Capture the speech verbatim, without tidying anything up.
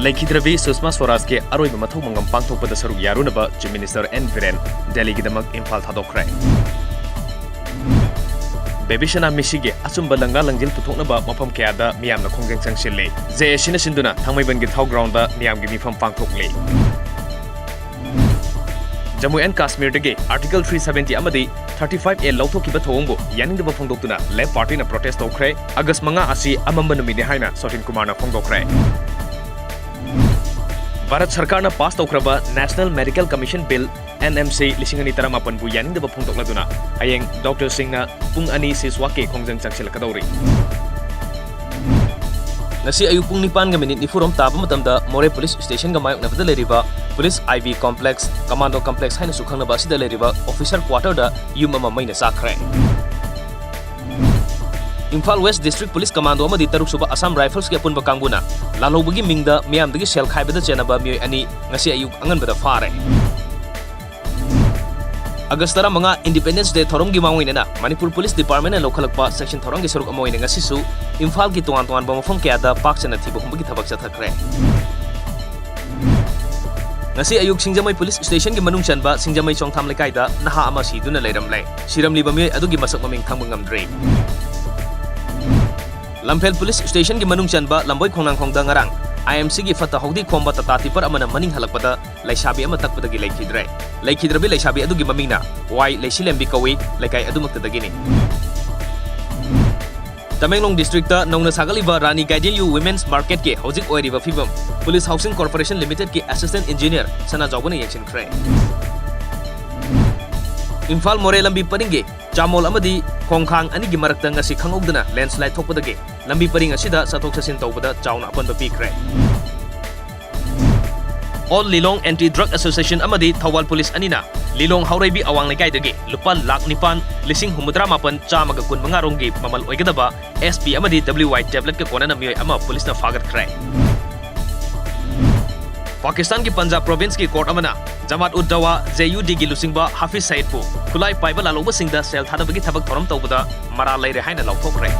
ꯂꯩꯈꯤꯗ꯭ꯔꯕꯤ ꯁꯨꯁꯃꯥ ꯁ꯭ꯋꯔꯥꯖꯀꯤ ꯑꯔꯣꯏꯕ ꯃꯊꯧ ꯃꯉꯝ ꯄꯥꯡꯊꯣꯛꯄꯗ ꯁꯔꯨꯛ ꯌꯥꯔꯨꯅꯕ Chief Minister ꯑꯦꯟ ꯕꯤꯔꯦꯟ ꯗꯦꯜꯂꯤꯒꯤꯗꯃꯛ ꯏꯝꯐꯥꯜ ꯊꯥꯗꯣꯛꯈ꯭ꯔꯦ꯫ ꯕꯦꯕꯤ ꯁꯅꯥ ꯃꯤꯁꯤꯒꯤ ꯑꯆꯨꯝꯕ ꯂꯪꯂꯥ ꯂꯪꯖꯤꯜ ꯄꯨꯊꯣꯛꯅꯕ ꯃꯐꯝ ꯀꯌꯥꯗ ꯃꯤꯌꯥꯝꯅ ꯈꯣꯡꯖꯪ ꯆꯪꯁꯤꯜꯂꯤ꯫ ꯖꯦ ꯑꯦ ꯁꯤꯅ ꯁꯤꯟꯗꯨꯅ ꯊꯥꯡꯃꯩꯕꯟꯒꯤ ꯊꯥꯎ ꯒ꯭ꯔꯥꯎꯟꯗ ꯃꯤꯌꯥꯝꯒꯤ ꯃꯤꯐꯝ ꯄꯥꯡꯊꯣꯛꯂꯤ꯫ ꯖꯝꯃꯨ ꯑꯦꯟ ꯀꯥꯁꯃꯤꯔꯗꯒꯤ Article three seventy ꯑꯃꯗꯤ thirty five A ꯂꯧꯊꯣꯛꯈꯤꯕ ꯊꯧꯑꯣꯡꯕꯨ ꯌꯥꯅꯤꯡꯗꯕ ꯐꯣꯡꯗꯣꯛꯇꯨꯅ ꯂꯦꯐ ꯄꯥꯔꯇꯤꯅ ꯄ꯭ꯔꯣꯇꯦꯁ ꯇꯧꯈ꯭ꯔꯦ꯫ ꯑꯥꯒꯁ ꯃꯉꯥ ꯑꯁꯤ ꯑꯃꯝꯕ ꯅꯨꯃꯤꯠꯅꯤ ꯍꯥꯏꯅ ꯁꯣꯇꯤꯟ ꯀꯨꯃꯥꯔꯅ ꯐꯣꯡꯗꯣꯛꯈ꯭ꯔꯦ꯫ ꯚꯥꯔꯠ ꯁꯔꯀꯥꯔꯅ ꯄꯥꯁ ꯇꯧꯈ꯭ꯔꯕ National Medical Commission Bill, N M C, ꯂꯤꯁꯤꯡ ꯑꯅꯤ ꯇꯔꯥꯃꯥꯄꯟꯕꯨ ꯌꯥꯅꯤꯡꯗꯕ ꯐꯣꯡꯗꯣꯛꯂꯗꯨꯅ ꯍꯌꯦꯡ ꯗꯣꯛꯇꯔꯁꯤꯡꯅ ꯄꯨꯡ ꯑꯅꯤ ꯁꯤꯁꯋꯥꯛꯀꯤ ꯈꯣꯡꯖꯪ ꯆꯪꯁꯤꯜꯂꯛꯀꯗꯧꯔꯤ꯫ ꯉꯁꯤ ꯑꯌꯨꯛ ꯄꯨꯡ ꯅꯤꯄꯥꯟꯒ ꯃꯤꯅꯤꯠ ꯅꯤꯐꯨꯔꯣꯝ ꯇꯥꯕ ꯃꯇꯝꯗ ꯃꯣꯔꯦ ꯄꯨꯂꯤꯁ ꯁ꯭ꯇꯦꯁꯟꯒ ꯃꯥꯌꯣꯛꯅꯕꯗ ꯂꯩꯔꯤꯕ police I V complex, Commando complex ꯍꯥꯏꯅꯁꯨ ꯈꯪꯅꯕ ꯑꯁꯤꯗ ꯂꯩꯔꯤꯕ officer quarterꯗ ꯌꯨꯝ ꯑꯃ ꯃꯩꯅ ꯆꯥꯛꯈ꯭ꯔꯦ꯫ Imphal West District Police Commando ꯑꯃꯗꯤ ꯇꯔꯨꯛꯁꯨꯕ Assam Riflesꯀꯤ ꯑꯄꯨꯟꯕ ꯀꯥꯡꯕꯨꯅ ꯂꯥꯜꯍꯧꯕꯒꯤ ꯃꯤꯡꯗ ꯃꯤꯌꯥꯝꯗꯒꯤ ꯁꯦꯜ ꯈꯥꯏꯕꯗ ꯆꯦꯟꯅꯕ ꯃꯤꯑꯣꯏ ꯑꯅꯤ ꯉꯁꯤ ꯑꯌꯨꯛ ꯑꯉꯟꯕꯗ ꯐꯥꯔꯦ꯫ ꯑꯥꯒꯁ ꯇꯔꯥꯃꯉꯥ Independence Day ꯊꯧꯔꯝꯒꯤ ꯃꯥꯡꯑꯣꯏꯅꯅ ꯃꯅꯤꯄꯨꯔ ꯄꯨꯂꯤꯁ ꯗꯤꯄꯥꯔꯠꯃꯦꯟꯅ ꯂꯧꯈꯠꯂꯛꯄ section ꯊꯧꯔꯝꯒꯤ ꯁꯔꯨꯛ ꯑꯃ ꯑꯣꯏꯅ ꯉꯁꯤꯁꯨ ꯏꯝꯐꯥꯜꯒꯤ ꯇꯣꯉꯥꯟ ꯇꯣꯉꯥꯟꯕ ꯃꯐꯝ ꯀꯌꯥꯗ ꯄꯥꯛ ꯁꯟꯅ ꯊꯤꯕ ꯍꯨꯝꯕꯒꯤ ꯊꯕꯛ ꯆꯠꯊꯈ꯭ꯔꯦ꯫ ꯉꯁꯤ ꯑꯌꯨꯛ ꯁꯤꯡꯖꯃꯩ ꯄꯨꯂꯤꯁ ꯁ꯭ꯇꯦꯁꯟꯒꯤ ꯃꯅꯨꯡ ꯆꯟꯕ ꯁꯤꯡꯖꯃꯩ ꯆꯣꯡꯊꯥꯝ ꯂꯩꯀꯥꯏꯗ ꯅꯍꯥ ꯑꯃ ꯁꯤꯗꯨꯅ ꯂꯩꯔꯝꯂꯦ꯫ ꯁꯤꯔꯝꯂꯤꯕ ꯃꯤꯑꯣꯏ ꯑꯗꯨꯒꯤ ꯃꯁꯛ ꯃꯃꯤꯡ ꯈꯪꯕ ꯉꯝꯗ꯭ꯔꯤ꯫ ꯂꯝꯐꯦꯜ ꯄꯨꯂꯤꯁ ꯁ꯭ꯇꯦꯁꯟꯒꯤ ꯃꯅꯨꯡ ꯆꯟꯕ ꯂꯝꯕꯣꯏ ꯈꯣꯡꯅꯥꯡꯈꯣꯡꯗ ꯉꯔꯥꯡ I M Cꯒꯤ ꯐꯠꯇ ꯍꯥꯎꯗꯤ ꯈꯣꯝꯕ ꯇꯥꯇꯥ ꯇꯤꯄꯔ ꯑꯃꯅ ꯃꯅꯤꯡ ꯍꯜꯂꯛꯄꯗ ꯂꯩꯁꯥꯕꯤ ꯑꯃ ꯇꯛꯄꯗꯒꯤ ꯂꯩꯈꯤꯗ꯭ꯔꯦ꯫ ꯂꯩꯈꯤꯗ꯭ꯔꯕꯤ ꯂꯩꯁꯥꯕꯤ ꯑꯗꯨꯒꯤ ꯃꯃꯤꯡꯅ ꯋꯥꯏ ꯂꯩꯁꯤꯂꯦꯝꯕꯤ ꯀꯧꯏ, ꯂꯩꯀꯥꯏ ꯑꯗꯨꯃꯛꯇꯗꯒꯤꯅꯤ꯫ ꯇꯃꯦꯡꯂꯣꯡ districtꯇ ꯅꯧꯅ ꯁꯥꯒꯠꯂꯤꯕ ꯔꯥꯅꯤ ꯒꯥꯏꯗꯤꯟꯂꯤꯌꯨ Women's Marketꯀꯤ ꯍꯧꯖꯤꯛ ꯑꯣꯏꯔꯤꯕ ꯐꯤꯕꯝ Police Housing Corporation Limitedꯀꯤ assistant engineer ꯁꯅꯥꯖꯥꯎꯕꯅ ꯌꯦꯡꯁꯤꯟꯈ꯭ꯔꯦ꯫ Imphal ꯃꯣꯔꯦ ꯂꯝꯕꯤ ꯄꯔꯤꯡꯒꯤ ꯆꯥꯃꯣꯜ ꯑꯃꯗꯤ ꯈꯣꯡꯈꯥꯡ ꯑꯅꯤꯒꯤ ꯃꯔꯛꯇ ꯉꯁꯤ ꯈꯪꯍꯧꯗꯅ landslide ꯊꯣꯛꯄꯗꯒꯤ ꯂꯝꯕꯤ ꯄꯔꯤꯡ ꯑꯁꯤꯗ ꯆꯠꯊꯣꯛ ꯆꯠꯁꯤꯟ ꯇꯧꯕꯗ ꯆꯥꯎꯅ ꯑꯄꯟꯕ ꯄꯤꯈ꯭ꯔꯦ꯫ All Lilong Anti Drug Association ꯑꯃꯗꯤ ꯊꯧꯕꯥꯜ ꯄꯨꯂꯤꯁ ꯑꯅꯤꯅ ꯂꯤꯂꯣꯡ ꯍꯥꯎꯔꯩꯕꯤ ꯑꯋꯥꯡ ꯂꯩꯀꯥꯏꯗꯒꯤ ꯂꯨꯄꯥ ꯂꯥꯈ ꯅꯤꯄꯥꯟ ꯂꯤꯁꯤꯡ ꯍꯨꯝꯐꯨꯇꯔꯥ ꯃꯥꯄꯟ ꯆꯥꯝꯃꯒ ꯀꯨꯟꯃꯉꯥ ꯔꯣꯝꯒꯤ ꯃꯃꯜ ꯑꯣꯏꯒꯗꯕ S P ꯑꯃꯗꯤ W Y tabletꯀ ꯀꯣꯟꯅꯅ ꯃꯤꯑꯣꯏ ꯑꯃ ꯄꯨꯂꯤꯁꯅ ꯐꯥꯒꯠꯈ꯭ꯔꯦ꯫ ꯄꯥꯀꯤꯁꯇꯥꯟꯒꯤ ꯄꯟꯖꯥꯕ provinceꯀꯤ court ꯑꯃꯅ ꯖꯃꯥꯠ ꯎꯗ ꯗꯋꯥ, J U Dꯒꯤ ꯂꯨꯆꯤꯡꯕ ꯍꯥꯐꯤꯖ ꯁꯌꯤꯗꯄꯨ ꯈꯨꯠꯂꯥꯏ ꯄꯥꯏꯕ ꯂꯥꯜꯍꯧꯕꯁꯤꯡꯗ ꯁꯦꯜ ꯊꯥꯗꯕꯒꯤ ꯊꯕꯛ ꯊꯧꯔꯝ ꯇꯧꯕꯗ ꯃꯔꯥꯜ ꯂꯩꯔꯦ ꯍꯥꯏꯅ ꯂꯥꯎꯊꯣꯛꯈ꯭ꯔꯦ꯫